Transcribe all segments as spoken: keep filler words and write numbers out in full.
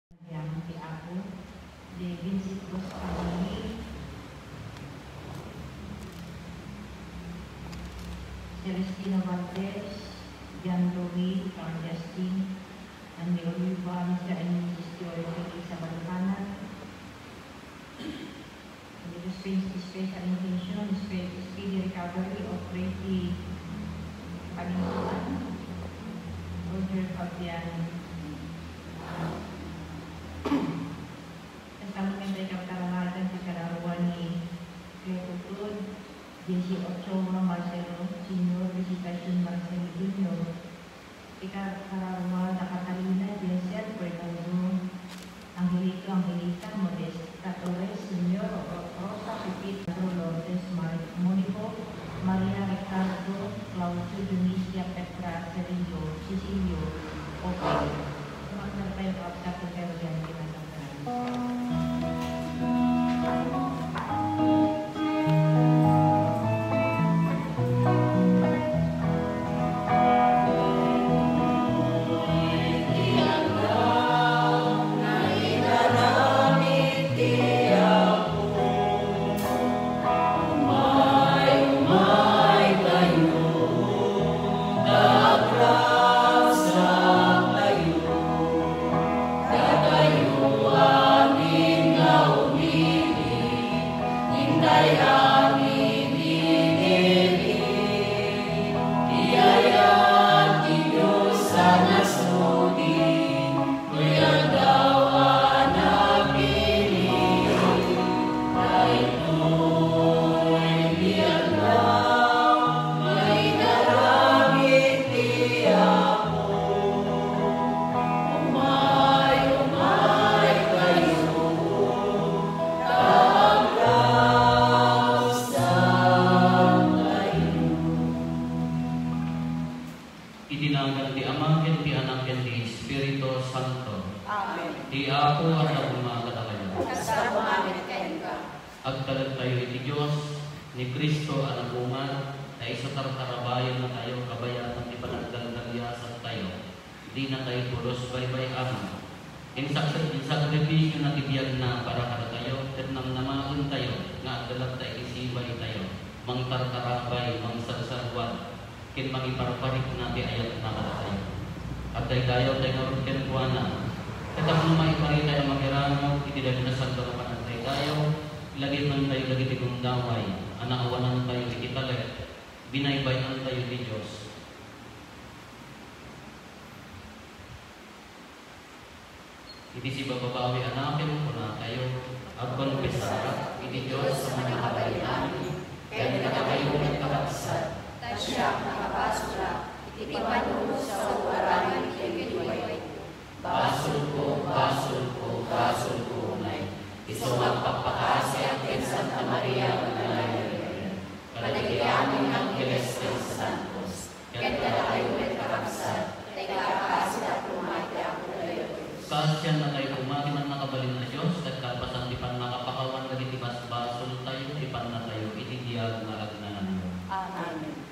Nagyaman ti Apo, the Vincent Cruz family, Celestino Valdez, John Louis, Carl Justin, Andy Oliva, Mister and Missus Teodoro Felix Abalicanan, and the special intention, spe-, speedy recovery of Ricky Panintuan, Roger Fabian, Kastamon nga tay kapkararagan ti kararua ni Cleo Tutud, J C Ochoa, Marcelo Senior, Visitacion Marcelo Junior, ti kar-, kararua da Catalina, Jessel, Fredoso, Angelito, Angelita, Modesta Torres Senior, Ro-, Rosa, Pipit, Pedro, Lourdes, Mar-, Monico, Maria, Ricardo, Claudio, Dionisia, Petra, Sergio, Cecilio, Ope. Sumakdal tayo, Papa, sa pagkaroon ng pinasal. Datayo amin nga umili, intay amin inili, ti ayat ti Dios a nasudi, ti aldaw a napili. Daytoy ti aldaw nga inaramid ti Apo. Umay, umay kayo, ta agrausam kayo. Iti nagan ti Ama, ken ti Anak, ken ti Espiritu Santo. Amen. Ti Apo adda koma kadakayo. Kasta koma met kenka. Agtalektayo iti Dios, ni Cristo a nagungar, ta isu tartarabayennatayo kabayatan ti panagdagdagyasattayo. Dinatayo pulos baybay-anan. Insakri-, insakrifisiona ti biagna para kadatayo, ket namnamaentayo nga agdalagta iti sibaytayo, mangtartarabay, mangsalsalwad, ken mangiparparikna ti ayatna kadatayo. Agdaydayaw tayo ngarud kenkuana. Ket tapno maiparitayo a makiramut iti daytoy a santo nga panagdaydayaw, ilagipentayo dagiti gundaway a naawanantayo iti talek, binaybay-antayo ti Dios. Iti sibababawi a nakem, kunatayo, agkonfesarak iti Dios a Mannakabalin-amin, ken kadakayo met, kakabsat, ta siak nakabasolak iti pannurotko aramid iti binuay. Basolko, basolko, basolko unay. Isu nga agpakpakasiak ken Santa Maria nga Birhen, kadagiti amin nga angheles ken santos, ken kadakayo met, kakabsat, ta ikakasidak koma iti Apotayo. Kaasiannatayo koma ti Mannakabalin a Dios, ket kalpasan ti pannakapakawan dagiti basbasoltayo, ipannatayo iti biag nga agnanayon. Amen.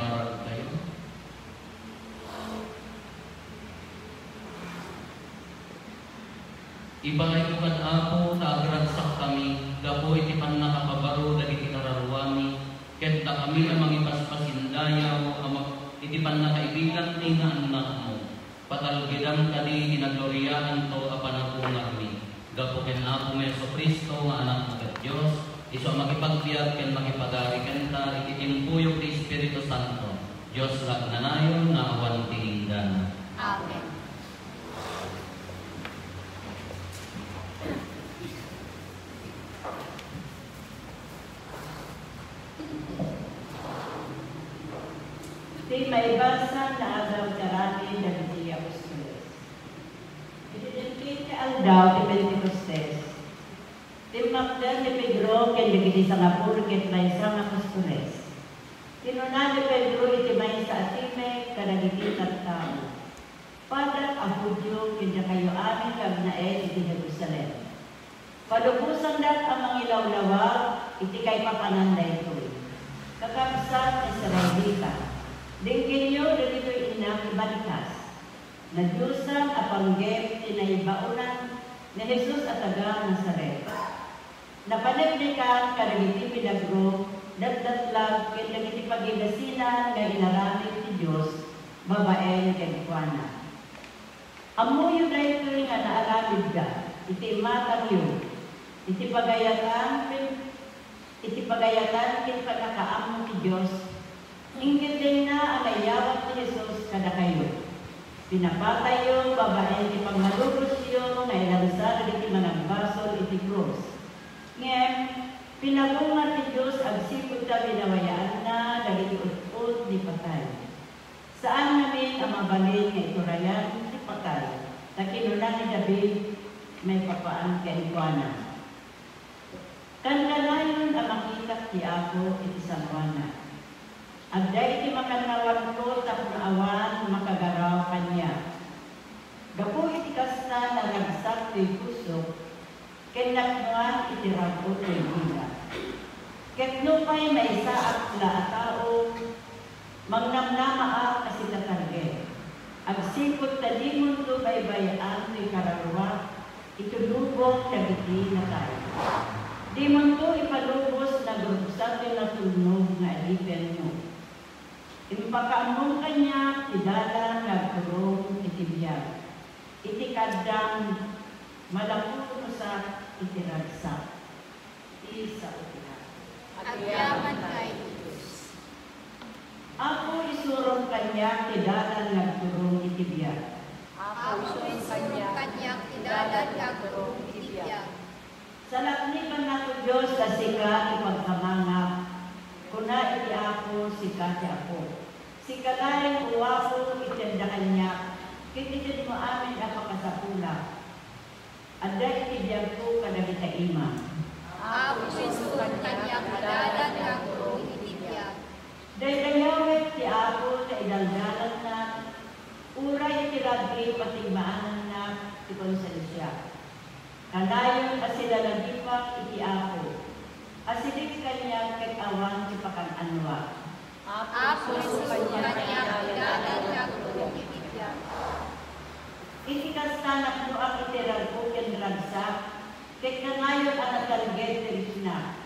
Aragtayo. Ibalaymo kad Apo ta agragsakkami gapu iti pannakapabaro dagiti kararuami, ket dakami a mangipaspasindayaw a ma-, iti pannakaibigan ti naannakmo. Patalgedam kadi ti nagloriaanto a panagungarmi gapu ken Apomi Jesu-Cristo nga Anakmo ket Dios, isu a makipagbiag ken makipagari kenta iti timpuyog ti Espiritu Santo, Dios nga agnanayon nga awan ti inggana. Amen. Ti maibasa nga aldaw ti aramid dagiti apostoles. Idi dimteng ti aldaw ti Pentecostes, timmakder ni Pedro ken dagiti sangapulo ket maysa nga apostoles. Kinuna ni Pedro iti maysa a timek kadagiti tattao, "Padak a Judio ken dakayo amin nga agnaed iti Jerusalem. Palubosandak a mangilawlawag iti kaipapanan daytoy. Kakabsat nga Israelita, denggenyo dagitoy innak ibalikas. Nadiosan a panggep ti naibaonan ni Jesus a taga Nazaret. Napaneknekan kadagiti milagro, datdatlag, ken dagiti pagidasinan nga inaramid ti Dios babaen kenkuana. Ammoyo daytoy nga naaramidda iti imatangyo, iti pagayatan ken, iti pagayatan ken pannakaammo ti Dios. Inkeddengna a naiyawat ti Jesus kadakayo. Pinapatayyo babaen ti pammalubosyo nga ilansa dagiti managbasol iti krus. Ngem pinagungar ti Dios agsipud ta binabayaanna dagiti ut-ot ni patay. Saan ngamin a mabalin nga iturayan ti patay, ta kinuna ni David maipapan kenkuana, "Kankanayon a makitak ti Apo iti sangoanak. Adda iti makannawanko tapno awan makagaraw kaniak. Gapu iti kasta, naragsak toy pusok, ken napnoan iti rag-o toy bigat. Ket nupay maysaak la a tao, mangnamnamaak a sikatarget. Agsipud ta dimonto baybay-an toy kararuak iti lubong dagiti natay. Dimonto ipalubos nga agruksa toy natulnog nga adipenmo. Impakaammom kaniak ti dalan nga agturong iti biag. Iti kaaddam, malapunusak iti ragsak." Ti sao ti Apo. Agyamanka iti Dios. Apo, isurom kaniak ti dalan nga agturong iti biag. Apo, isurom kaniak ti dalan nga agturong iti biag. Salaknibannak, O Dios, a sika ti pagkamangak. Kuna iti Apo, sika ti Apo. Sika laeng, O Apo, itedda kaniak, ket itedmo amin a pakasapulak. Adda iti biagko kadagita imam. Apo, isurom kaniak ti dalan nga agturong iti biag. Daydayawek ti Apo ta idaldalannak, uray iti rabii patigmaanannak ti konsensiak. Kanayon a silalagipak iti Apo. Asideg kaniak ket awan ti pakan-anoak. Apo, isurom kaniak ti dalan nga agturong iti biag. Iti kasta, napnoak iti rag-o ken ragsak, ket kanayon a natalged ti riknak.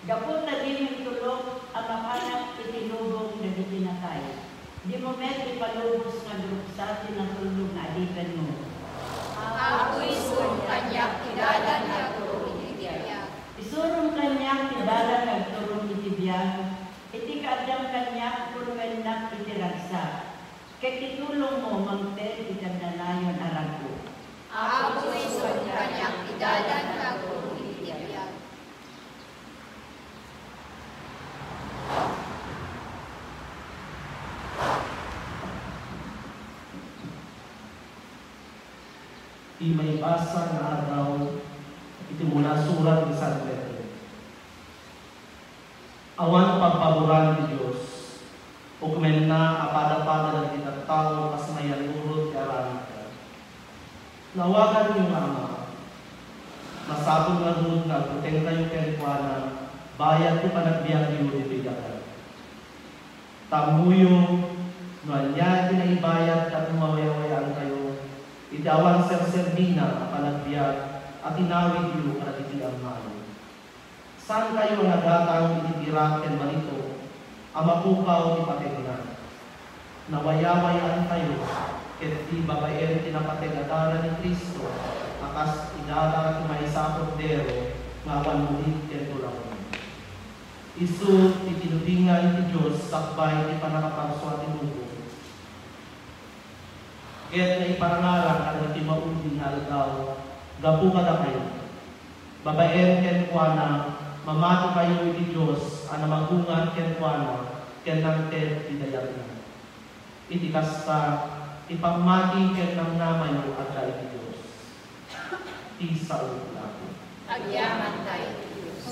Gapu ta dimo intulok a mapanak iti lubong dagiti natay. Dimo met ipalubos nga agruksa ti natulnog nga adipenmo. Apo, isurom kaniak ti dalan nga agturong iti biag. Isurom kaniak ti dalan nga agturong iti biag. Iti kaaddam kaniak, punuennak iti ragsak, ket ti tulongmo mangted iti agnanayon a rag-o. Apo, isurom kaniak ti dalan nga agturong iti biag. Ti maibasa nga aldaw iti munasurat ni San Pedro. Awan pagpaboran ti Dios. Ukmenna a padapada dagiti tattao kas mayannurot ti aramidda. No awaganyo nga ama, masapul ngarud nga agbutengkayo kenkuana bayat ti panagbiagyo ditoy daga. Tammoyo no ania ti naibayad tapno mawayawayaantayo iti awan serserbina a panagbiag a tinawidyo kadagiti ammayo. Saankayo a nagatang iti pirak ken barito a mapukaw ti pategna. Nawayawayaantayo, ket di babaen ti napateg a dara ni Cristo a kas idara ti maysa a kordero nga awan mulit ken tulawen. Isu ti tinubingan ti Dios sakbay ti pannakaparsua ti lubong, ket naiparangarang kadagiti maudi nga aldaw gapu kadakayo. Babaen kenkuana, mamati kayo iti Dios a namagungar kenkuana ken nangted ti dayagna. Iti kasta, ti pammati ken namnamayo adda iti Dios. Ti sao ti Apo. Agyamanta iti Dios.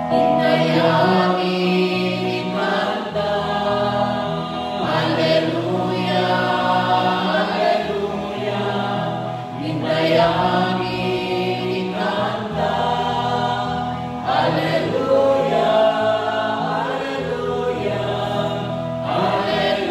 Indayami ti kanta. Alleluia, alleluia, alleluia.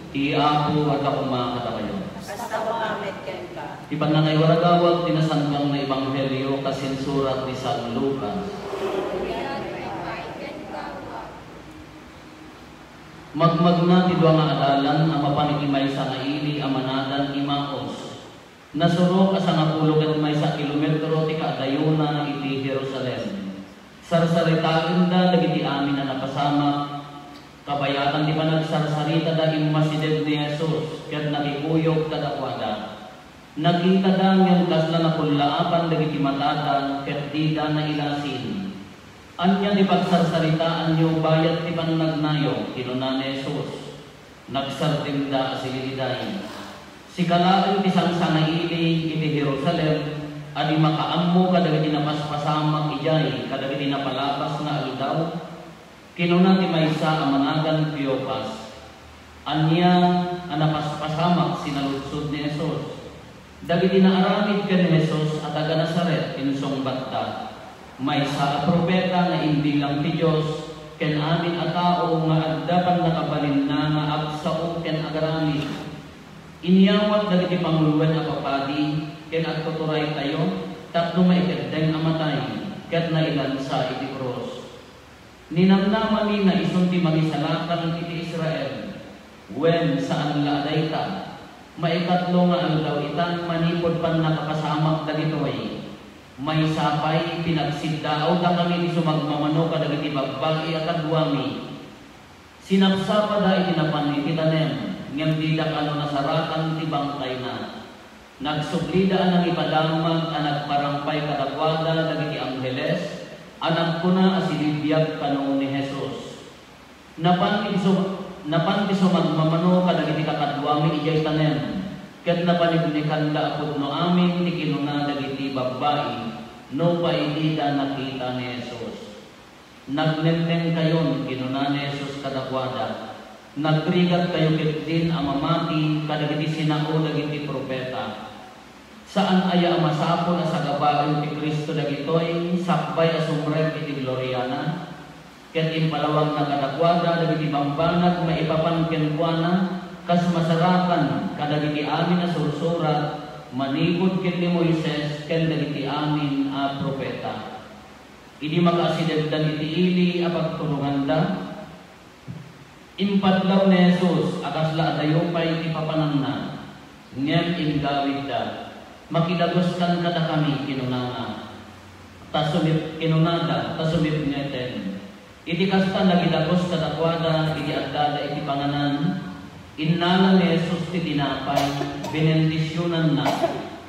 Ti Apo adda koma kadakayo. Kasta koma met kenka. Ti pannakaiwaragawag ti nasantoan nga ebanghelio kas insurat ni San Lucas. Magmagna ti dua nga adalan a mapan iti maysa nga ili a managan Emaus. Nasurok a sangapulo ket maysa a kilometro ti kaadayona iti Jerusalem. Sarsaritaenda dagiti amin a napasamak. Kabayatan ti panagsarsaritada, immasideg ni Jesus ket nakikuyog kadakuada. Nakitada ngem kasla nakullaapan dagiti matada ket dida nailasin. "Ania ti pagsarsaritaanyo bayat ti pannagnayo?" kinuna ni Jesus. Nagsardengda a sililiday. Sika laeng ti sangsangaili iti Jerusalem a di makaammo kadagiti napaspasamak idiay kadagiti napalabas nga aldaw? Kinuna ti maysa a managan Cleofas, "Ania a napaspasamak?" sinaludsod ni Jesus. Dagiti naaramid ken Jesus a taga-Nazaret, insungbatda, "Maysa a profeta nga imbilang ti Dios ken amin a tao nga adda pannakabalinna nga agsao ken agaramid. Inyawat dagiti panguloen a papadi ken agtuturaytayo tapno maikeddeng a matay ket nailansa iti krus. Ninamnamami nga isun ti Mangisalakan iti Israel. Wen, saan la a dayta. Maikatlo nga aldaw itan manipud pannakapasamak dagitoy. Maysa pay, pinagsiddaawdakami ti sumagmamano kadagiti babbai a kaduami. Sinapsapada iti napan iti tanem, ngem dida kano nasaratan ti bangkayna." Nagsublida a nangipadamag a nagparampay kadakuada dagiti angheles a nagkuna a sibibiag kano ni Jesus. Napan ti sum-, napan ti sumagmamano kadagiti kakaduami idiay tanem, ket napaniknikanda a pudno amin ti kinuna dagiti babbai, nupay dida nakita ni Jesus. "Nagnengnengkayon," kinuna ni Jesus kadakuada. "Nagrigatkayo ketdin a mamati kadagiti sinao dagiti profeta. Saan aya a masapul a sagabaen ti Cristo dagitoy sakbay a sumrek iti gloriana?" Ket impalawagna kadakuada dagiti bambanag maipapan kenkuana, kas masarakan kadagiti amin a sursurat manipud ken ni Moises ken dagiti amin a profeta. Idi makaasidegdan iti ili a pagturonganda, impadlaw ni Jesus a kasla adayo pay ti papananna, ngem inggawidda. "Makidagus kan kadakami," kinunana. Ta sumip-, kinunada, ta sumipngeten. Iti kasta, nakidagus kadakuada idi addada iti panganan. Innala ni Jesus ti tinapay, binendisionanna,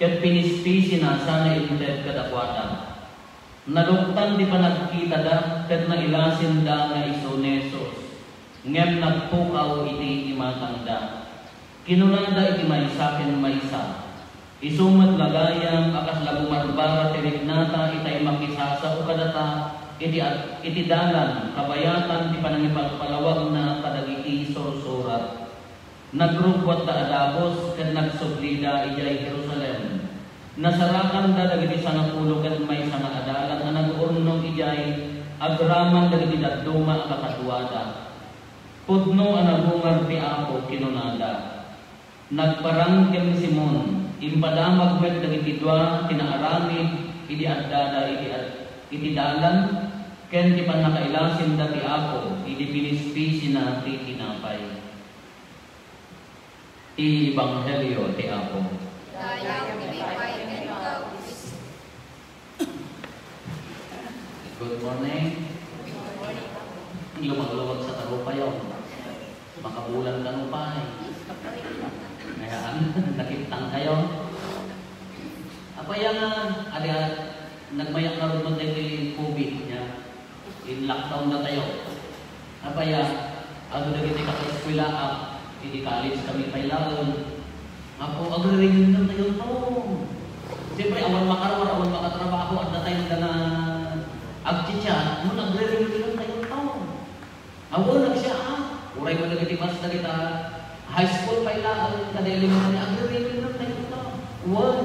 ket pinispisina sana inted kadakuada. Naluktan ti panagkitada ket nailasinda nga isu ni Jesus, ngem nagpukaw iti imatangda. Kinunada iti maysa ken maysa, "Isu met la gayam a kasla bumarbara ti riknata itay makisasao kadata iti ad-, iti dalan kabayatan ti panangipagpalawagna kadagiti sursurat." Nagrugguatda a dagus ket nagsublida idiay Jerusalem. Nasarakanda dagiti sangapulo ket maysa nga adalan a nag-urnom idiay agraman dagiti dadduma a kakaduada. Pudno a nagungar ti Apo, kinunada. Nagparang ken ni Simon, impadamag met dagiti dua ti naaramid idi addada iti ad-, iti dalan, ken ti pannakailasinda ti Apo idi pinispisina ti tinapay. Ti Ebanghelio ti Apo. Dayang iti paymenkaw, Kristo. Good morning. Lumagluwag sa tarupayo. Makabulan ka no pa eh. Kaya ano, nakitang kayo. Apa yan nga, adi, ah, nagmayak na rin mo tayo kay COVID niya. In-lockdown na tayo. Apay a, adu dagiti kakaeskuelaak, idi college kami pay laeng. Apo, agre-reunion tayo to. Siyempre, awan makaruar, awan makatrabaho, adda tayo nga agchat-chat, ngem agre-reunion tayo to. Awan, nagsiya, ah. Uray mo dagiti mas dagita, high school pay laeng, kada elementary, agri-reunion tayo to. Wen,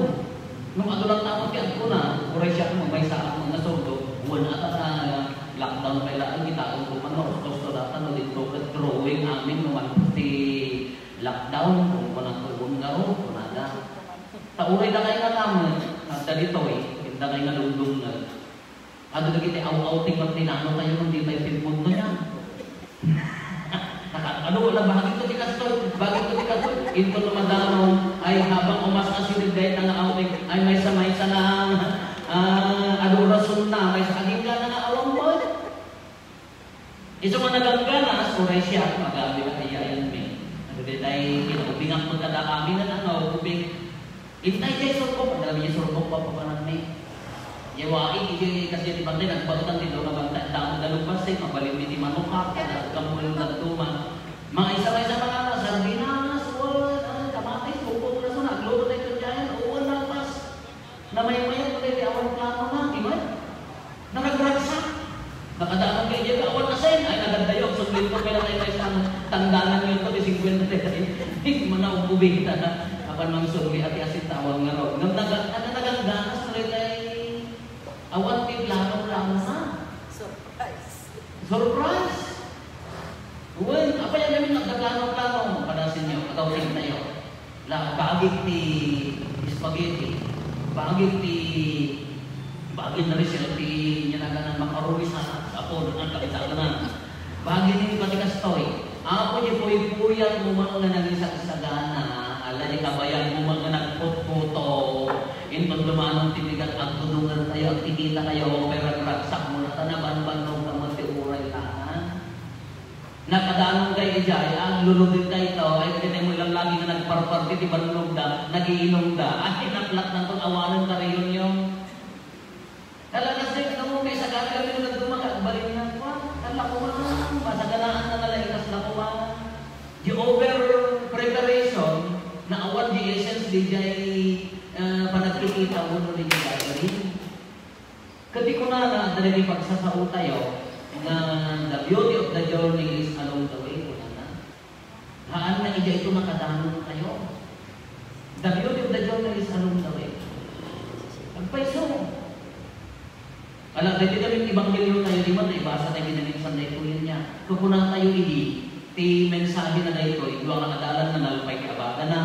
nung adu lang tamon ti agkuna, uray siya kung maysa a mga surdo, wen, ata ta lockdown pay laeng, kitaen ko man, maustos to data, no, dito ket drawing amin, no, man, ti lockdown, kung kuna ko, wen, nga ro, kunada. Ta uray dakay nga tamon, adda ditoy, ket dakay nga dumdumngeg. Adu dagiti aw-awting ket ni nano tayo, no, di tayo pinpunto niya. Naka-, ano, wala, bahagi to ti kastoy, bahagi to ti kastoy. Inton no madamo, ay habang umas asideg dayta nga outing, ay maysa-maysa na, ah, adu rason na, maysa agingga na nga awan mo. Isu nga nagangganas, uray siya, magabi na ayayan mi. Adu daytay kinaubingak mo kada amin na nga ubing. Intay jay surbok, adda jay surbok, papapananmi. Jay waig, iti kasi ti bantay, nagbaetan ti dua nga bantay, damo da lupas, eh, mabalin mi ti manukak, kada kamulong nagtuman. Mga isa-isa mga sardinas, wen, ah, kamatis, bukbok na suna, agluto tayo dyan, uwan na pas. Namaymayat mo tayo, ti awan plano na, di ba? Naragragsak. Nakadaan kay diay awan asin. Ay, nagadayo. Sumlinto kay na tayo isang tangganan yun to, di singkwenta tayo. Di mo na ububita na. Apan mang sumli at asin tawag nga raw. Ngam naga-, ano, nagangganas na rin ay awan ti plano-plano na. Surprise. Surprise! Wen, apay a gamin nagkaplano-plano? Padasin niyo, agaw tayo. La, bagik ti spaghetti, bagik ti, bagik na rin sila ti niya naganan macaroni sa apo, doon ang kabitagan na. Bagik ni pati kastoy. Apo, di puy-puyat mo man nga nagisagsagana, ala di kabayag mo man nga nagputputo. Inton dumanon ti bigat, agtudungan tayo, agkikita tayo, pero nagragsak mo na, ta nabanbannog ka mo ti uray ta, ha? Nakadanon kay idiay, aglulubig dayta, ay, kita mo ilang lagi nga nagparpar, ti bannogda, nagiinumda, ay, naklat na to, awanen ka reunion. Talaga, sir, no, may sagana kami nung nagduma, agbalin na, kwa, kala ko man, masaganaan na nala, ikas na ko man. Di over preparation, na awan di essence, di jay, eh, panagkikita mo, no, di jay gathering. Ket ti kunana, dagiti pagsasao tayo, nga, "The beauty of the journey is along the way," kunana. Haan nga idiay ito makadanon tayo. The beauty of the journey is along the way. Agpayso. Ala, dagiti kami ebanghelyo tayo, di man naibasa tayo, ginanipsan na ito yun niya. Kukuna tayo idi, ti mensahe na daytoy, dua nga adalan nga nalpay ti abagana,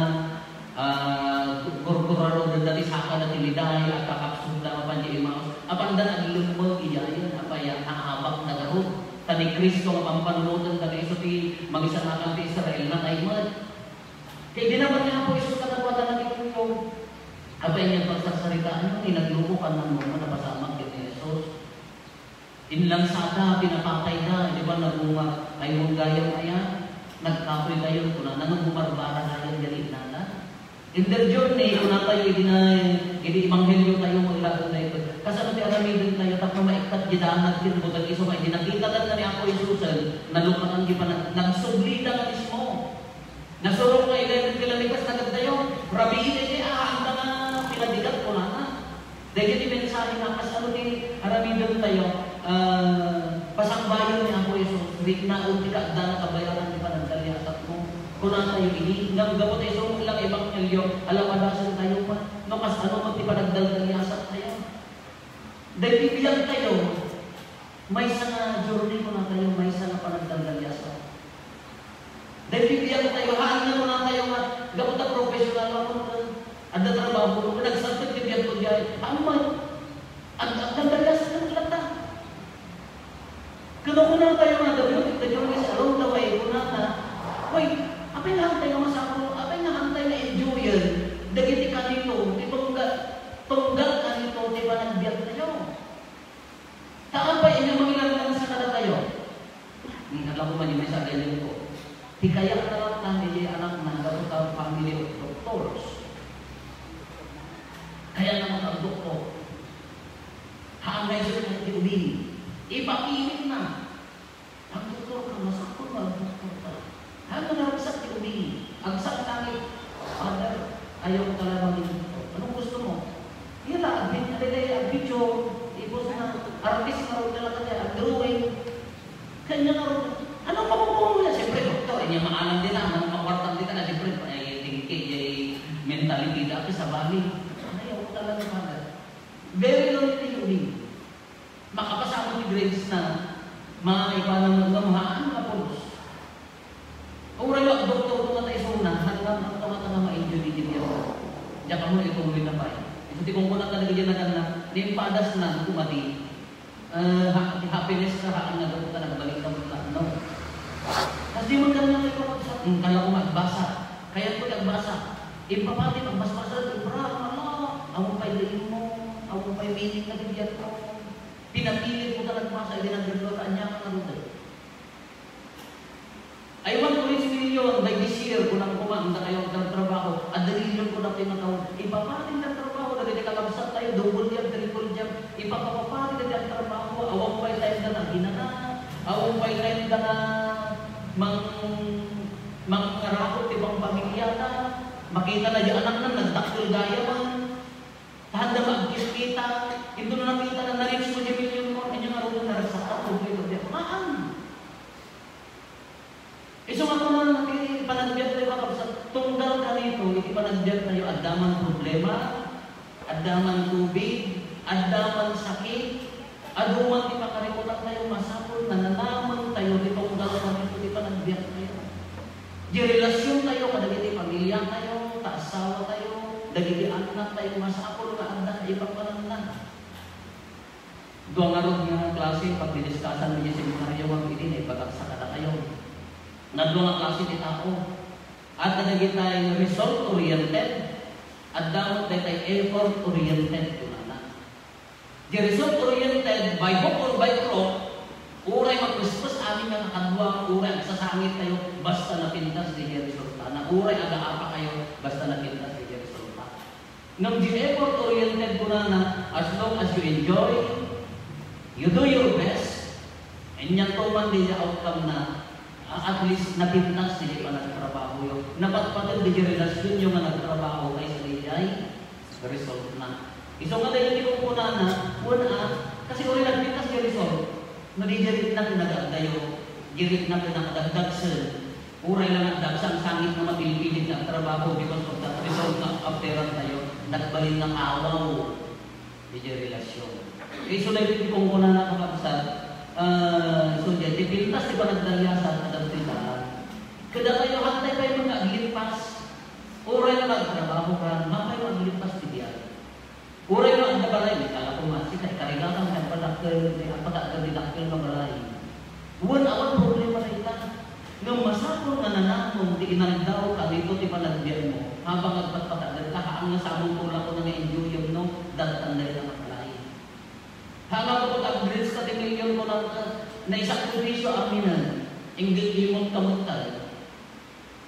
Ah, gurguraro da dati saka da ti liday, agkakapsut da mapan di Emmaus. Apan da naglemmeg idiayen, apay a, naabak na garud. Ta ni Cristo nga pampanunoten dagiti isu ti mangisalakan ti Israel, natay met. Ket idi napan ni Apo Jesus kadakuada, nagitulog. Apay nga pagsarsaritaan, inagluko kan nagmamano, napasamak ken ni Jesus. Inlansada, pinapatayda, di ba, nagungar, ay, gayam aya, nagkapoy kayo, kuna, nano bumarbara kayo, dali nada. In their journey, kuna tayo, idi na, idi ebanghelyo tayo, mo ilatod na ito. Kasano ti aramiden tayo tapno maikkat ti danag ti buteng isu nga idi nakita latta ni Apo Jesusen, nalukatan ti panag-, nagsublida nga mismo. Nasurok nga eleven kilometers na kadtayo. Rabii daydi, ah, anta nga pinadigat, kunana. Daydi ti mensahe nga kasano ti aramiden tayo, ah, pasangbayon ni Apo Jesus, riknaen ti kaadda nga kabayaran ti panagdaliasatmo. Kuna tayo idi, ngem gapu ta isu lang ebanghelio, alapadasen tayo pa. No kasano met ti panagdaldaliasat tayo. Daydi biag tayo, maysa nga journey, kuna tayo, maysa nga panagdaldaliasat. Daydi biag tayo, haan nga kuna tayo nga, gapu ta professional ako, adda trabaho, nagsabit ti biag ko diay, haan met, ag-, agdaldaliasat nga latta. Kuna, kuna tayo nga, the beauty of the journey is along the way, kunana, "Uy, apay nga haan tayo masapul, apay nga haan tayo nga enjoyen, dagiti kanito, ti tunggal, tunggal kanito, ti panagbiag tayo." Ta apay inya mangilangan sa kadatayo? Hmm, adda ko man yung may sa ganyan ko. Ti kayat na lang na, idiay anak na, gapu ta family of doctors. Kayat na man ang doktor. Haan nga isu nga di ubing. Ipapilit na. Agdoktor ka, masapul nga agdoktor ka. Haan nga naragsak ti ubing. Agsak langit, "Father, ayaw ko talaga maging doktor. Anong gusto mo?" Yun lang, agbit-, aday, aday, agbityo, ipos na, artist nga ron talaga siya, agdrawing. Kanya nga ron, ano pa mo niya? Siyempre, doktor, inya maalam din na, ano makwartang din na, siyempre, ay, tingki, ay, mentality dati sa bali. Ayaw ko talaga, Father. Very lonely yung ubing. Makapasama ti grades na, maipanan nga mahaan nga pulos. Uray no agdoktor ko nga ta isuna, hanggang ang tumata nga ma-enjoy iti biag. Diak ammo ituloy na pay. Isu ti kunkuna kadagiti naganna, ni padas na, kumadi. Eh, ha-, ti happiness ka, haan nga gapu ta nagbalik ka met, no? Kas di man kanya nga ikaw, hmm, kala ko magbasa. Kayat ko nagbasa. Impapati, magbasbasa, sobra, ala, awan pay dain mo, awan pay meaning na ti biag mo. Pinapilit ko ta nagbasa, idi nagdadua ta ania nga ngaruden. I want to reach million by this year, kunam koma, anda kayo ang trabaho. Adda million ko dati nga tao. Ipapati ang trabaho, dagiti kakabsat tayo, double job, triple job. Ipapapati dagiti ang trabaho, awan pay tayo na naginana, awan pay tayo na mang-, mangarakot ti pangpamilya na. Makita na di anak na, nagdakkel gayam. Tahanda nga agkitkitak, inton nakita na na-reach mo di million mo, anya nga runo naragsak ka, problema di ako. Haan. Isu nga kunana ti panagbiag tayo, kakabsat, tunggal kanito, iti panagbiag tayo, adda man problema, adda man tubig, adda man sakit, Adu man ti pakarikutan tayo, masapul nga nanamen tayo ti tunggal kanito ti panagbiag tayo. Di relasyon tayo kadagiti pamilya tayo, ta asawa tayo, dagiti anak tayo, masapul nga adda ti ipapananna. Dua ngarud nga klase pagdidiskasan iti seminaryo nga idi naibagak sa kadatayo. Nga dua nga klase ti tao. Adda dagitay result oriented, adda met dagitay effort oriented, kunana. Di result oriented, by hook or by crook, uray mapespes amin nga kakadua, uray agsasangit kayo, basta napintas di resultana. Uray agaapa kayo, basta napintas di resulta. Ngem di effort oriented, kunana, as long as you enjoy, you do your best, ania man di outcome na, ah, at least napintas di panagtrabaho yo. Napatpateg di relasyon yo nga nagtrabaho kaysa di resultna. Isu nga dayta ti kunkunana, wen a, kasi uray nagpintas ti result, no di diri na pinagagdayo, diri na pinagdagdagsen, uray lang nagdagsa, sangit nga mapilpilit nga agtrabaho because of that result nga appearan tayo, nagbalin nga awaw, di relasyon. Isu dayta ti kunkunana, kakabsat, ah, isu dayta ti pintas ti panagdaliasat, adda ti daan. Kadatayo, hantay pay nga aglippas, Uray no nagtrabaho ka, mapay no aglippas ti biag. Uray no adda balay, kala ko nga, sika, ikarigatan ka, padakkel, di, padakkel, di dakkel nga balay. Wen, awan problema dayta. Ngem masapul nga nanamong ti inaldaw kanito ti panagbiagmo, habang agpatpatagek ka, haan nga samong tulak ko nga enjoyem no, dattan dayta nga balay. Haan nga gapu ta agreach ka ti million ko lang, naisakripisyo aminen, inggit imon kamutan.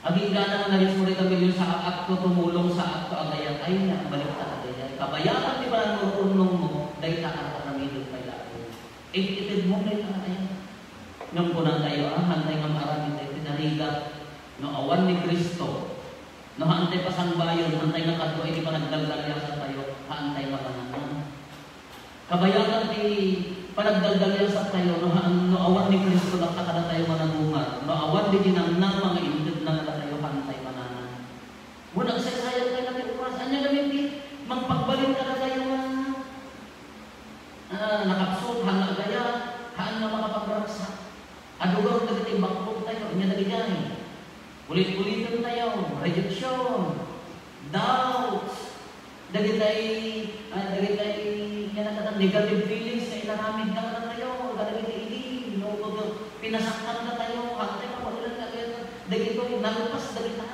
Agingga na nga na-reach mo dayta million, saakto tumulong, saakto agayat. Ay, nia, balik ta kadayay. Kabayatan ti pananururnong mo, Dayta a aramiden pay laeng. It-itedmo dayta a ayan. Ngem kunatayo, a, haantay nga maaramid daytoy narigat no awan ni Cristo. No haantay pasangbayon, haantay nga kadua iti panagdaldaliasantayo, haantay nga mananam. Kabayatan ti panagdaldaliasantayo, no haan, no awan ni Cristo, dakta kadatayo nga nagungar. No awan di ginangnang nga intedna kadatayo, haantay mananam. Wen, agsaysayaat nga ti oras. Ania ngamin ti mangpagbalin kadatayo nga, ah, nakapsut, haan nga agayat, haan nga makapagragsak. Adu garud dagiti bakbaktayo, ania dagiti? Ulit-uliten tayo, rejection, doubts, dagitay, ah, dagitay, ania kadatayo, negative feelings nga inaramidda kadatayo, kadagiti idi, no, no, pinasakkanta tayo, haantay mabaelan nga agayat dagitoy, nalpas dagita.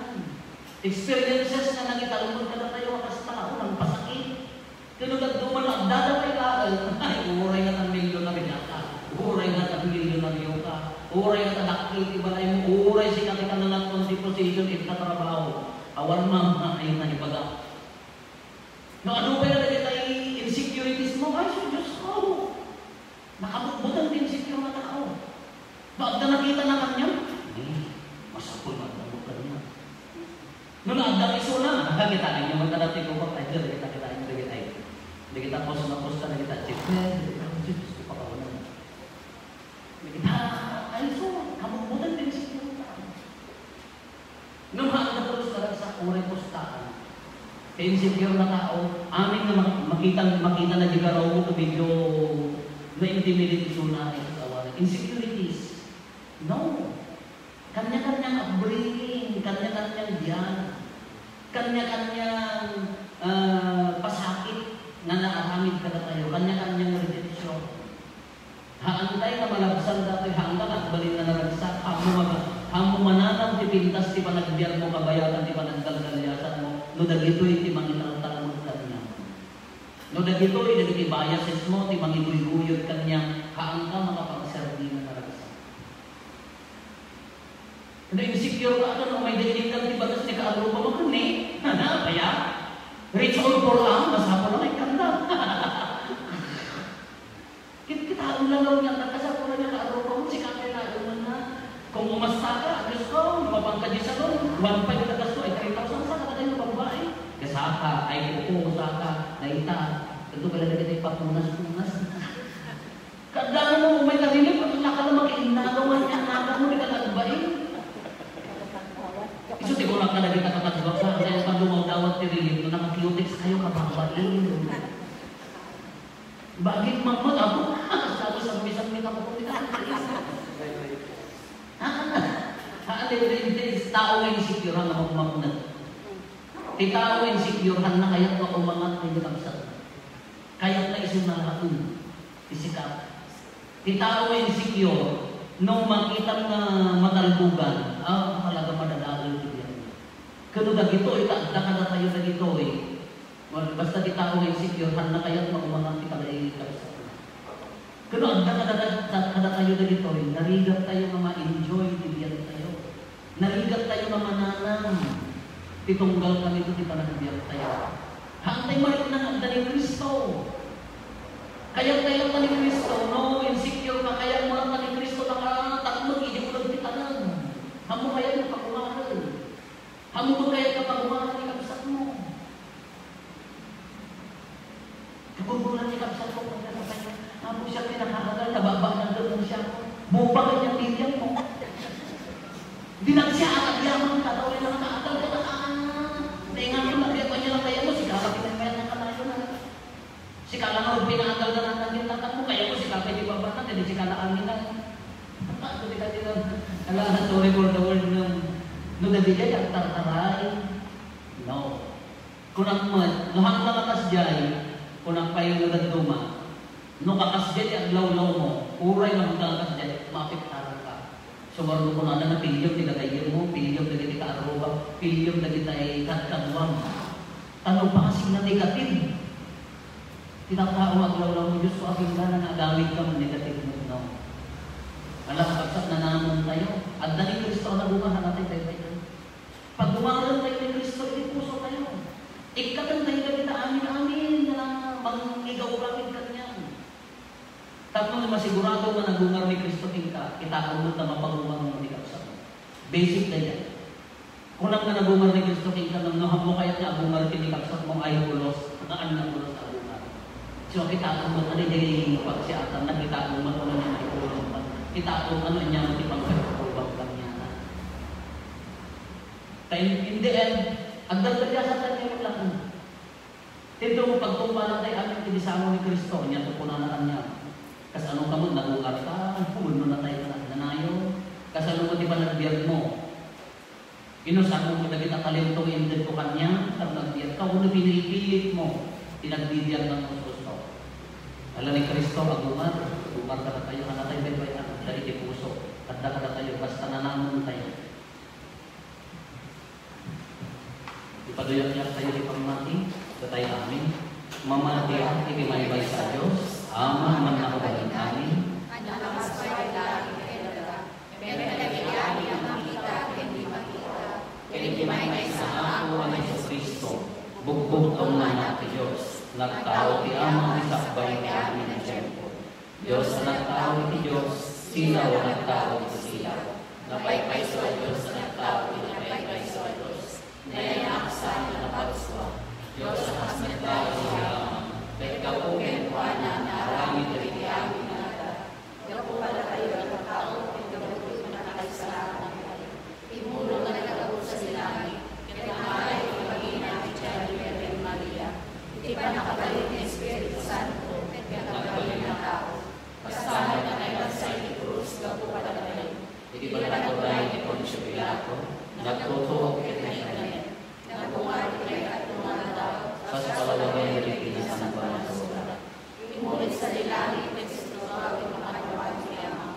Experiences nga nangitalmud kadatayo a kas tao, nangpasakit. Ken no dadduma no addada pay laeng, ay, uray nga tan milyonario ka, uray nga tan milyonario ka, uray nga tan dakkel ti balaymo, uray sika ti kananatton ti position ita trabaho. Awan mammaay nga ibaga. No adu pay dagitay insecurities mo, ay, sus, Dios ko. Nakabutbuteng ti insecure nga tao. No adda nakitana kaniak, eh, masapul nga adda mo kaniak. No naadda isuna, nakakita ninyo, magkadati ko, ay, dagita, kita, dagita, dagita, post na post na, dagita, check, eh, dagita, Diyos, gusto pa kawanan. Dagita, ay, so, kabutbutan din siguro na. Ngem haan nga pulos nga ragsak, uray pustakan. Kay insecure nga tao, amin nga mak-, makita, makita na di garaw mo, medyo na-intimidate isuna, ay, sa tawanan. Insecurities. No. Kanya-kanyang upbringing, kanya-kanyang biag, kanya-kanyang, ah, pasakit nga naaramid kadatayo, kanya-kanyang rejection. Haantay nga malabsan datoy, haantay nga agbalin nga naragsak, ammo nga, ammo mananam ti pintas ti panagbiagmo, kabayatan ti panagdaldaliasanmo, no dagitoy ti mangitaltalmod kaniak. No dagitoy, dagiti biasesmo ti mangiguyguyod kaniak, haanka makapagserbi nga naragsak. No insecure ka, ano, no, may daidikan ti bagas ni kaarrubam, ken ni, nana, kaya, rich or poor, ah, masapul a maikkanna. Kit-, kita, ulan, ulan, nagkasapul a kaarrubam, sika pay laeng na. Kung umasta ka, Diyos ko, mapan ka di salon, one five na gasto, ay three thousand sa kada tayo babae. Gasaka, ay kuko, saka, dayta. Ito pala na kita ipapunas-punas. Kadano mo may narinig, pati nakala makiinnagaw nga niya, nagaw mo, di ka nagbain. Isu ti kunak ka na kita kakadwak sa, kaya pag dumawdawat ti relief, no, naka-cutex kayo, kababain. Bagit mammat ako, sabi sa misan may kapatid. Ah, ah, ah, tao nga insecure nga magmamnag. Ti tao nga insecure, han na kayat nga umangat, hindi kabsat. Kayat na isunaraen. Ti sika. Ti tao nga insecure, no makita nga matalbogan, ah, talaga madadael ti biag. Ken no dagitoy, ta adda kadatayo dagitoy. Basta ti tao nga insecure, han na kayat nga umangat ti pagkabsat. Ken no adda kada-, kada-, kadatayo dagitoy, narigat tayo nga ma-enjoy ti biag tayo. Narigat tayo nga mananam ti tunggal kami ti panagbiag tayo. Haantay marikna nga adda ni Cristo. Kayat tayo ta ni Cristo, no? Insecure ka, kayat mo lang ta ni Cristo, nakatakmeg iti ulag ti tanem. Ammo kayat nga pagungaren. Ammo kayat nga pagungaren ni kabsatmo. Kaburburan ni kabsat ko, kung ano pa niya, "Apo, siya pinakaagal, nababa na doon siya ko. Bupa ka niya, bigyan mo." Di lang siya, anak, yaman ka, tao yung nakakaagal ka na, ah, naingat ko, nagbiyak pa niya lang kaya mo, si Kala, pinagmayat ng kalayo na. Si Kala nga, pinakaagal ka na, naging tatang mo, kaya mo, si Kala, di baba na, kaya si Kala, angin na. Ano di ka din ang, ala, sorry for the word, no. No, nabigay, ang tartaray. No. Kunak met, no, hanggang a kasdiay, kunak pay no dadduma, no, kakasdiay ti aglawlawmo, uray no hanggang a kasdiay, maapektaranka. Sumarno kunana nga piliem ti gagayyemmo, piliem dagiti kaarrubam, piliem dagiti kadkaduam. Ta no, basig nga negative ti tattao nga aglawlawmo, Diyos ko, agingga nga agawidka nga negative met, no? Ala, kabsat, nanamon tayo. Adda ni Cristo a nagungar, hanatay tayo tayo. Pagungaren tayo ni Cristo iti puso tayo. Ikkaten tayo dagita amin-amin nga mangigawgawid kaniya. Tapno masigurado nga nagungar ni Cristo kenka, kitaem met ta mapagungarmo ti kabsatmo. Basic dayta. Kunam nga nagungar ni Cristo kenka, no, no, haanmo kayat nga agungar ken ni kabsatmo, ay pulos, nga ania pulos nga agungar. So, kitaem met, ania diay pagsiatan, kitaem met, ania diay maikulang met, kitaem met, ania diay pangkaipakulang kaniana. Ta in, in the end, agdagdagasa tayo ngayon lang. Dito mo pagtumbala tayo, amin, ti sango ni Cristo, niya to kunana kaniana. Kasano ka met, nagungar ka, wenno natay ka na, nanayon. Kasano met ti panagbiagmo? Inusarmo met dagita talento nga inted ko kaniam, tapno agbiag ka, wenno pinipilitmo ti nagbibiag nga gusto. Ala ni Cristo, agungar, agungar kadatayo, a natay baybay-an, adda iti puso, adda kadatayo, basta nanamon tayo. Ipaduyakyak tayo ti pammati, datay amin. Mamati iti maymaysa a Dios, Ama a mannakabalin amin. Ken kadagiti amin a makita ken di makita, ken iti maymaysa nga Apo a Jesu-Cristo, bugbugtong nga Anak ti Dios, nagtao ti Ama a sakbay ti amin a tiempo. Dios a nagtao iti Dios, silaw a nagtao iti silaw. Napaypayso a Dios a nagtao iti napaypayso a Dios. Nayanak saan a naparsua. Dios a kas nagtao iti Ama, ket gapu kenkuana, naaramid dagiti amin nga adda. Gapu kadatayo a tattao, ket gapu iti pannakaisalakantayo. Immulong nga naggapu sadi langit, ket nangayo ti bagina idiay Birhen Maria. Iti pannakabalin ti Espiritu Santo, ket nagbalin a tao. Kasta met a naibagsa iti krus gapu kadatayo. Iti panagturay ni Poncio Pilato, nagtutuok ket naikkan. Nagungar iti kayatna nga aldaw, kas palawagen dagiti Nasantoan a Surat. Immuli sadi langit ket sintugaw iti pakaduaen ti Ama.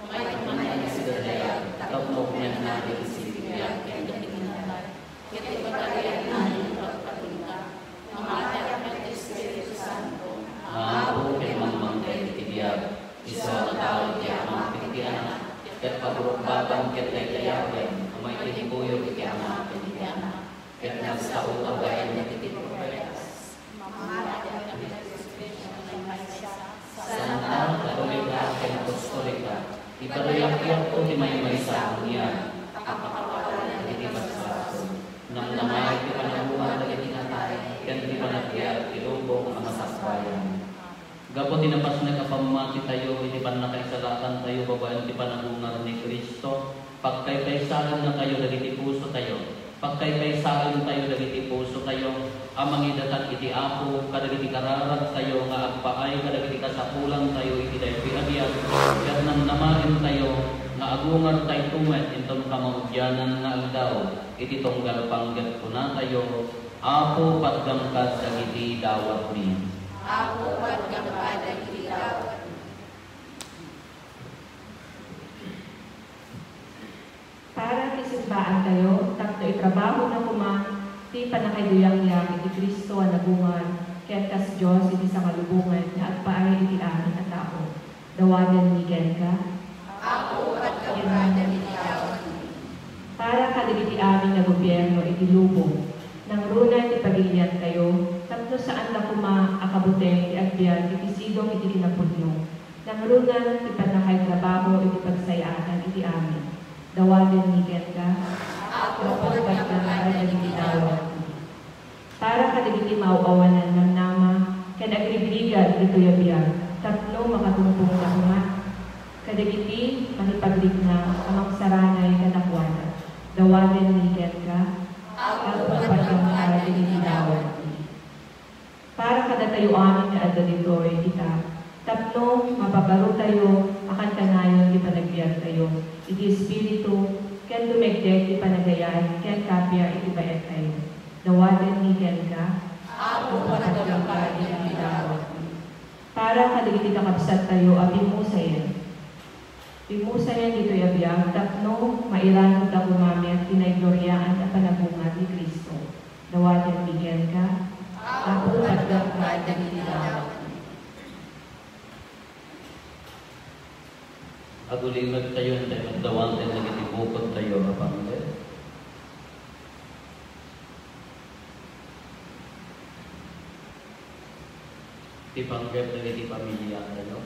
Umayto manen sadi dayag tapno ukmenna dagiti sinibibiag ken dagiti natay. Ket ipagarianna iti pagpatingga. Namatiak met ti Espiritu Santo, nga Apo ken mangmanggay iti biag, isu a nagtao iti Ama ken ti Anak, ket pagrukbaban ken daydayawen a maitimpuyo iti Ama ken iti Anak, ket nagsao babaen dagiti profetas. Santa, Katolika, ken Apostolika, ipaduyakko ti maymaysa a bunga a pakawalan dagiti basbasol. Namnama iti panagungar dagiti natay, ken ti panagbiag ti lubong a masakbayan. Gapu ti napasnek a pammatitayo iti pannakaisalakantayo babaen ti panagungar ni Cristo, pagkaykaysaennatayo dagiti pusotayo. Pagkaykaysaentayo dagiti pusotayo a mangidaton iti Apo kadagiti kararagtayo nga agpaay kadagiti kasapulantayo iti daytoy a biag, ket namnamaentayo nga agungartayto met inton kamaudianan nga aldaw iti tunggal panggep kunatayo, Apo, patgam kad dagiti dawatmi. Apo, patgam kad dagiti dawatmi. Para ti simbaantayo, tapno itrabahona koma ti pannakaiduyakyak iti Cristo a nagungar, ken kas Dios iti sangalubongan nga agpaay iti amin a tao. Dawatenmi kenka. Apo, patgam kad dagiti dawatmi. Para kadagiti amin a gobierno iti lubong, nangruna ti pagiliantayo, tapno saanda koma a kabuteng ti agbiag iti sidong iti kinapudno. Nangruna ti pannakaitrabaho iti pagsayaanan iti amin. Dawatenmi kenka. Apo, patgam kad dagiti dawatmi. Para kadagiti maaw-awanan namnama ken agrigrigat ditoy a biag tapno makatungpong koma kadagiti makipagrikna a mangsaranay kadakuada. Dawatenmi kenka. Apo, patgam kad dagiti dawatmi. Para kadatayo amin nga adda ditoy ita, tapno mapabarotayo a kankanayon ti panagbiagtayo iti Espiritu, ken dumengdeng ti panagayat ken kappia iti baettayo. Dawatenmi kenka. Apo, patgam kad dagiti dawatmi. Para kadagiti kakabsattayo a bimmusayen. Bimmusayen ditoy a biag tapno mairanudda koma met ti naigloriaan a panagungar ni Cristo. Dawatenmi kenka. Apo, patgam kad dagiti dawatmi. Agulimedtayo, intay met dawaten dagiti bukodtayo a panggep. Ti panggep dagiti pamiliatayo.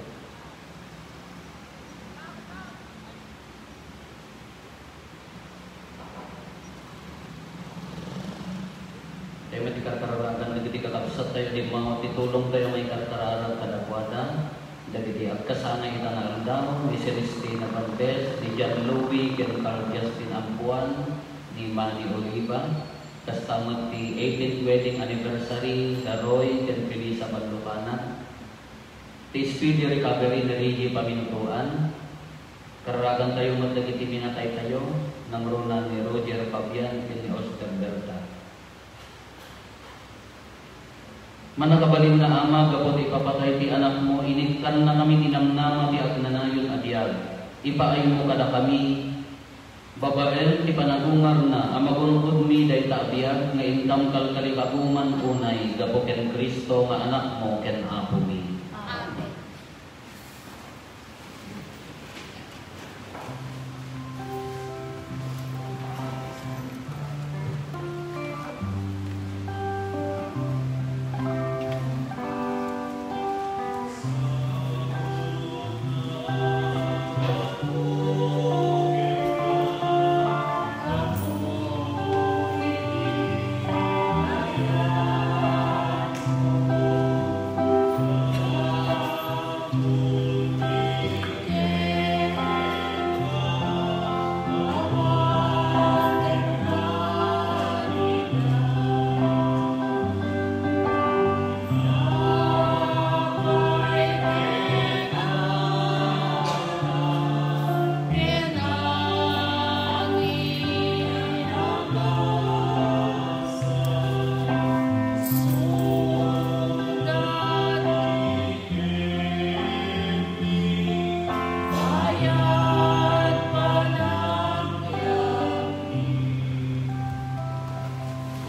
Kararagan dagiti kakabsattayo, dimmawa ti tulongtayo nga ikarkararag kadakuada. Dagiti agkasana ita nga aldaw, ni Celestina Valdez, ni John Louie, ken Carl Justin Ampuan, ni Manny Oliva. Kasta met ti eighteenth wedding anniversary da Roy ken Felisa Ballucana. Ti speedy recovery ni Reggie Pamintuan. Kararagantayo met dagiti minataytayo, nangruna ni Roger Fabian ken ni Oscar Berta. Mannakabalin nga Ama, gapu ti ipapatay ti Anakmo, inikkannakami ti namnama ti agnanayon a biag. Ipaaymo kadakami, babaen ti panagungarna, a magunkodmi dayta a biag nga intam kalkalikaguman unay gapu ken Cristo nga Anakmo ken Apomi. Amen.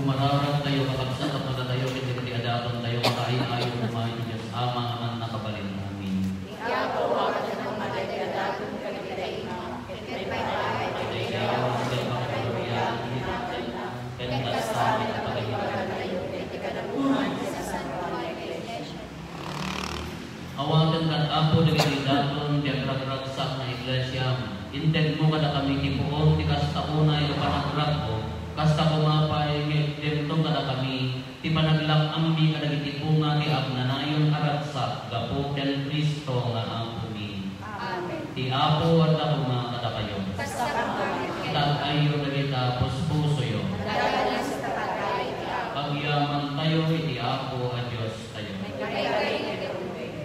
Kumararag tayo, kakabsat, tapno datayo ken dagiti adaton tayo, makaay-ayo koma iti Dios Ama a mannakabalin. Amen. Iti Apo, awan a madaydayaw kadagiti ima, ket pagpakayat iti pagkagloria iti Anak, ken kasta met pagayatan tayo iti kadakuan ti Santo Iglesia. Awaten kad Apo dagiti daton ti agragragsak nga iglesiam. Integmo kadakami ti puon ti kasta unay a panagragmo, kasta koma pay nga itdemto kadakami ti panaglak-ammi kadagiti bunga ti agnanayon a ragsak gapu ken Cristo nga Apomi. Amen. Ti Apo adda koma kadakayo. Kasta met. Itag-ayyo dagita puspusoyo. Dayta nga sipatay ti Apo. Agyamantayo iti Apo a Diostayo.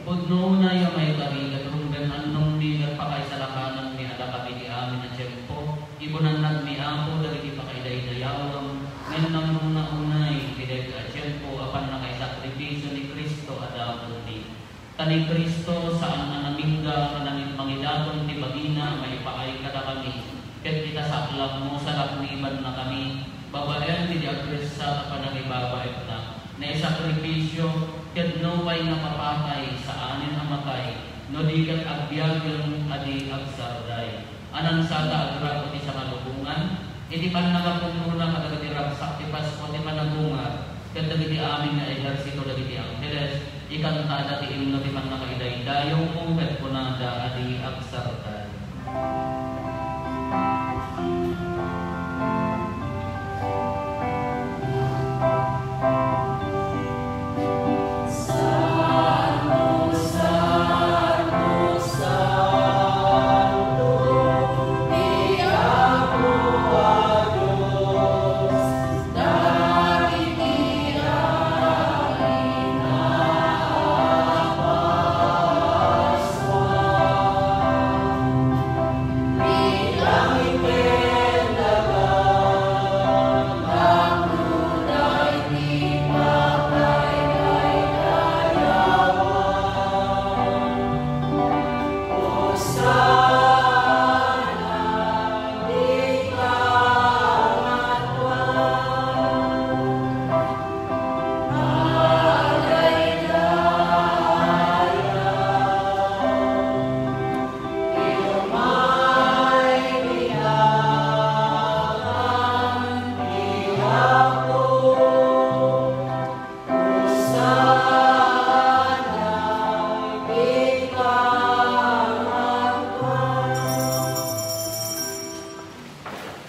Pudno unay a maikari ket rumbeng annongmi ket pakaisalakanemmi a dakami ti amin a tiempo. Ipunannakmi, Apo, dagiti pakaidaydayawam, ngem nangruna unay iti daytoy a tiempo a pannakaisakripisio ni Cristo a daponmi. Ta ni Cristo, saan a namingga nga nangin-, mangidaton ti bagina a maipaay kadakami, ket ita saklapmo, salaknibannakami, babaen iti agriksat a panangibabaetna, naisakripisio, ket nupay napapatay, saanen a matay, no di ket agbiagen a di agsarday. Ania sa ta agrapo ti sangalubongan? Iti pannakapunnona kadagiti ragsak ti Pasko ti panagungar, ket dagiti amin nga ehersito dagiti angheles, ikantada ti imno ti pannakaidaydayawmo, ket kunada a di agsarday.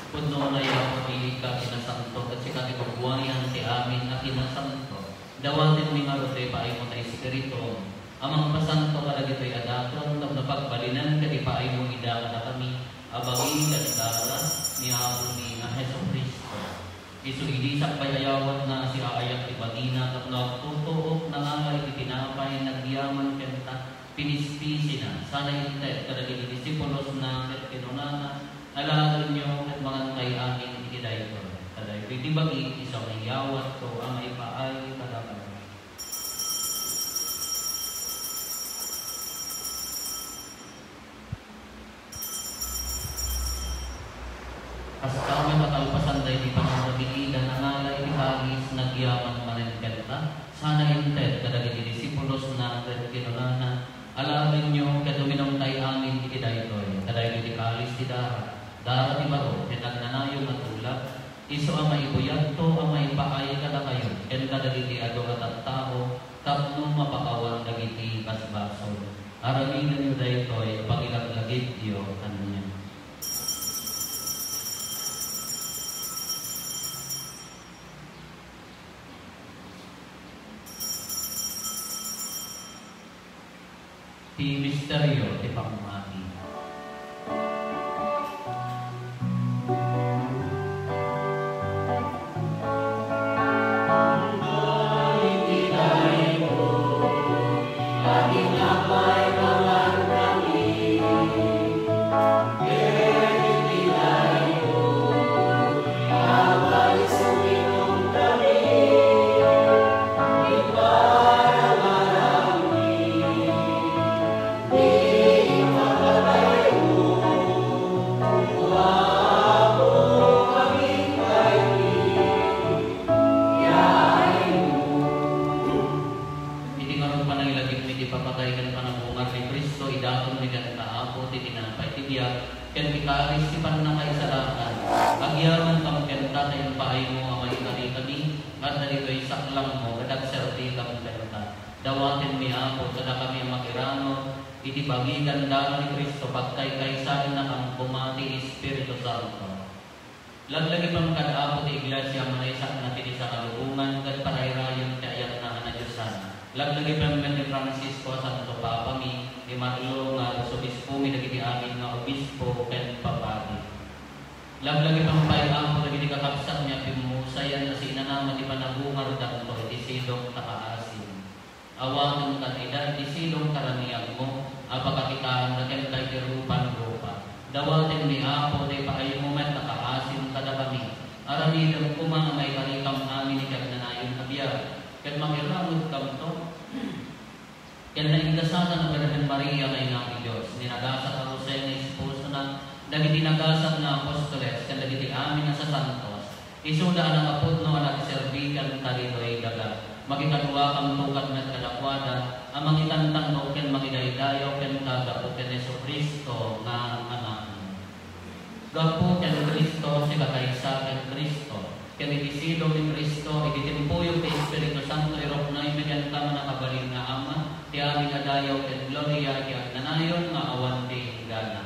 Pudno unay, Apo, ti kinasanto, ket sika ti kabuayan ti amin a kinasanto. Dawatenmi ngarud ti paaymo ta Espiritu a mangpasanto kadagitoy a daton tapno pagbalinen ket ipaaymo ida kadakami a bagi ken dara ni Apomi a Jesu-Cristo. Isu idi sakbay ayawatna a siaayak ti bagina tapno agtutuok, nangala iti tinapay, nagyaman kenta, pinispisina, sana inted kadagiti disipulosna ket kinunana, "Alaenyo ket mangankay amin iti daytoy. Ta daytoy ti bagi, isu a iyawatko a maipaay kadakami." Kasta met a kalpasan daydi pannakabiida, nangala iti kalis, nagyaman manen kenta, sana inted kadagiti disipulosna ket kinunana, "Alaenyo ket uminumkay amin iti daytoy, ta daytoy ti kalis ti dara, dara ti baro ken agnanayon a tulag, isu a maibuyatto a maipaay kadakayo ken kadagiti adu a tattao tapno mapakawan dagiti basbasol. Aramidenyo daytoy a pangilaglagipyo kaniak." Ti misterio ti pammati. Iti ngarud panangilagipmi ti ipapatay ken panabungar ni Cristo, idatonmi kenka, Apo, ti tinapay ti biag ken ti kalis ti pannakaisalakan. Agyamankam kenta ta impaaymo a maikarikami, adda ditoy saklangmo ket agserbikam kenta. Dawatenmi, Apo, kadakami a makirano iti bagi ken dara ni Cristo, pagkaykaysaennakam koma ti Espiritu Santo. Laglagipem kad Apo ti Iglesia a manaysakna ti maysa a lubongan ket parayrayem ti ayatna a nadiosan. Laglagipem met ni Francisco a Santo Papami, ni Marlo nga Arsobispomi, dagiti amin nga obispo ken papadi. Laglagipem pay, Apo, dagiti kakabsatmi a pimmusayen a siinanama ti panabungardanto iti sidong ta kaasim. Awatenkan ida iti sidong karaniagmo a pakakitaanda kenka iti rupan-rupa. Dawatenmi, Apo, ta ipaaymo met a kaasim kadakami. Aramidem koma a maikarikam amin iti agnanayon a biag, ket makiramidkamto ken naingasatan a Birhen Maria nga Ina ti Dios, ni nagasat a Jose nga esposona, dagiti nagasat nga apostoles, ken dagiti amin a sasantos. Isuda a nakapudno a nagserbi kenka ditoy daga. Makikaduakamto kad met kadakuada a mangitantannog ken mangidaydayaw kenka gapu ken Jesu-Cristo nga Anakmo. Gapu ken Cristo, sika kaysa ken Cristo, ken iti sidong ni Cristo, iti timpuyog ti Espiritu Santo, iruknoymi kenka, mannakabalin nga Ama, ti amin a dayaw ken gloria iti agnanayon nga awan ti inggana.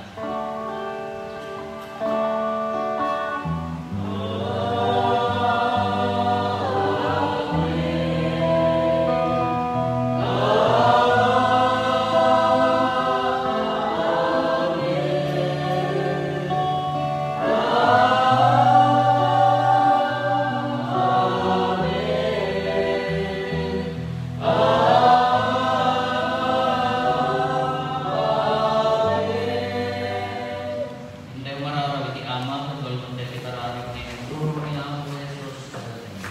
Intayo mararaw iti Ama, ket balbaliwtayo ti kararag nga inturong ni Apo Jesus kadatayo.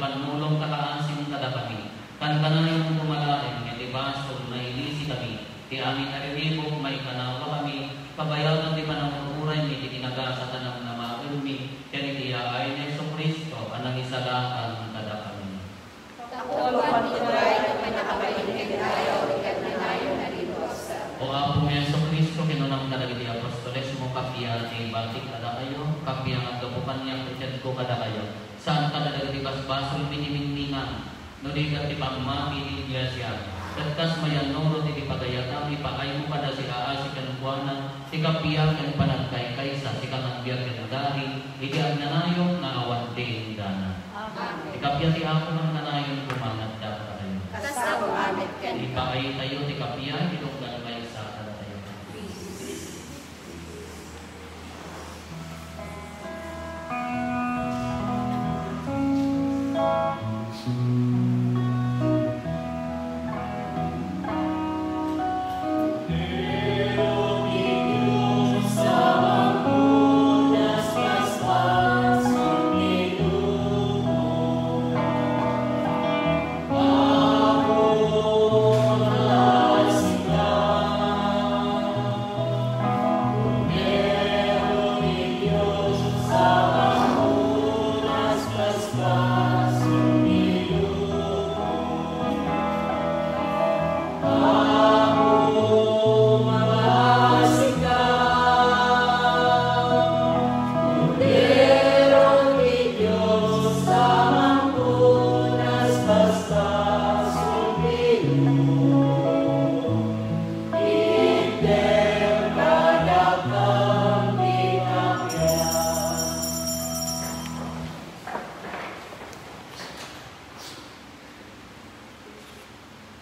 Pannulong ta kaasim kadakami. Kankanayon koma laeng nga iti basol, mailisikami. Ti amin a riribuk, maikanawakami. Kabayatan ti panangur-uraymi iti kinagasat a namnamaenmi, ken iti yaay ni Jesu-Cristo a nangisalakan kadakami. Tapno awan ti turay ket mannakabalin ken dayaw iti agnanayon a Dios. O Apo mi Jesu-Cristo, kinunam kadagiti apostolesmo, kappia ti ibatik kadakayo, kappia nga gapu kaniak ti tiadko kadakayo. Saan kadagiti basbasolmi ti ningningan, no di ket ti pammati ti Iglesia. Ket kas mayannurot iti pagayatami, ipaaymo kada siaasi kenkuana ti kappia ken panagkaykaysa, sika nga agbiag ken agari iti agnanayon nga awan ti indana. Amen. Ti kappia ti Apo kankanayon koma nga adda kadakayo. Kasta koma met kenka. Ipaaytayo ti kappia iti tunggal maysa kadatayo.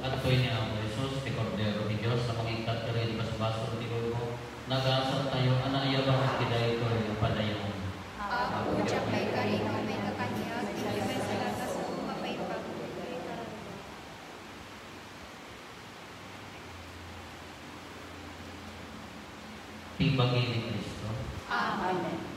Adtoy ni Apo Jesus, ti Kordero ti Dios a mangikkat kadagiti basbasol ti lubong. Nagasattayo a naiyaban iti daytoy a padayaw. Apo, diak maikari no mayka kaniak, ket maysa latta sa koma paimbag. Ti bagi ni Cristo. Amen.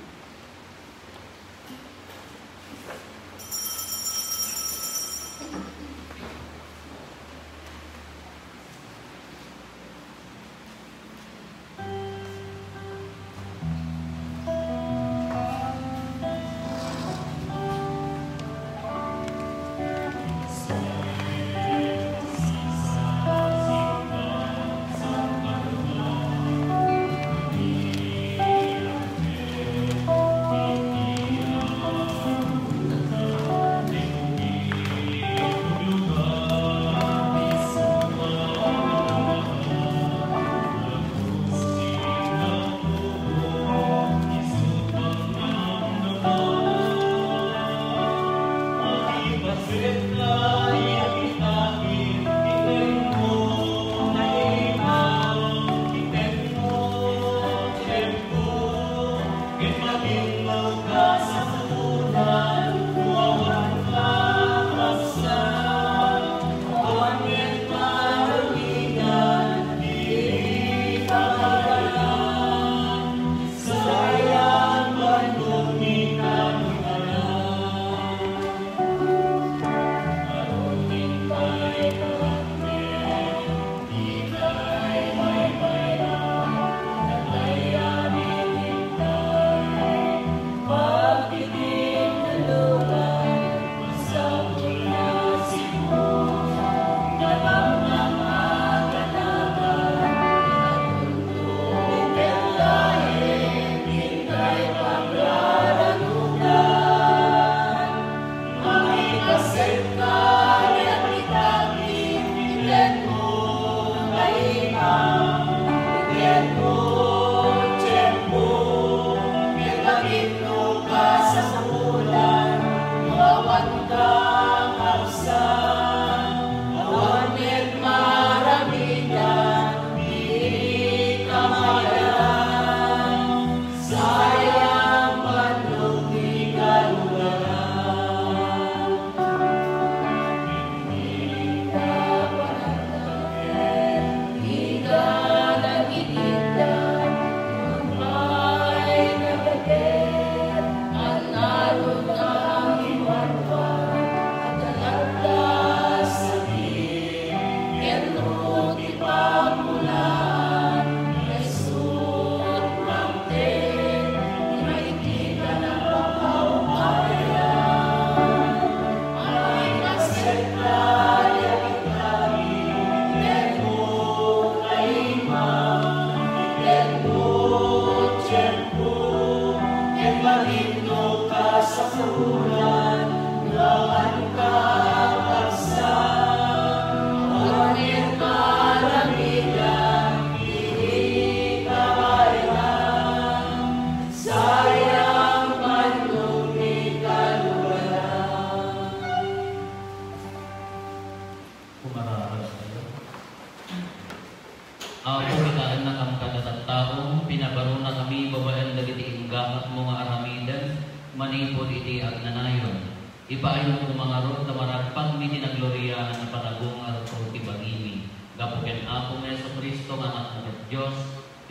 Apo, kitaennakam kada tattao, pinabarunakami babaen dagiti ingganatmo nga aramiden manipud iti agnanayon. Ipaaymo koma ngarud ta maragpatmi ti nagloriaan a panagungarko ti bagimi. Gapu ken Apo nga Jesu-Cristo nga Anakmo ket Dios,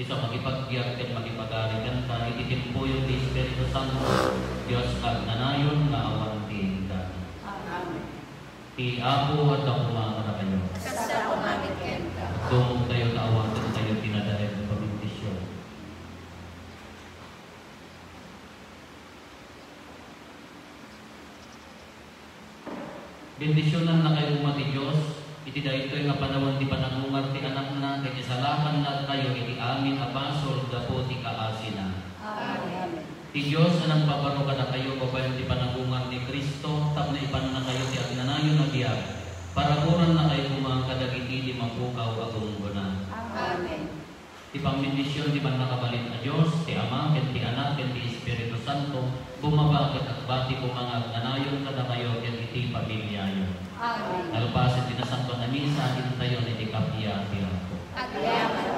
isu a makipagbiag ken makipagari kenka iti timpuyon ti Espiritu Santo, Dios nga agnanayon nga awan ti inggana. Amen. Ti Apo adda koma kadakayo. Kasta koma met kenka. Dumtayto ta awaten tayo ti nadael nga pabendisyon. Bendisionannakayo koma ti Dios iti daytoy nga panawen ti panagungar ti Anakna ket isalakannatayo iti amin a basol gapu ti kaasina. Amen. Ti Dios a nagpabaro kadakayo babaen ti panagungar ni Cristo tapno ipannakayo ti agnanayon a biag, paraburannakayo koma kadagiti di mapukaw a gunggona. Amen. Ti pambendision ti Mannakabalin a Dios, ti Ama, ken ti Anak, ken ti Espiritu Santo, bumaba ket agbati koma nga agnanayon kadakayo ken iti pamiliayo. Amen. Nalpasen ti Nasantoan a Misa, intayon iti kappia ti Apo. Agyaman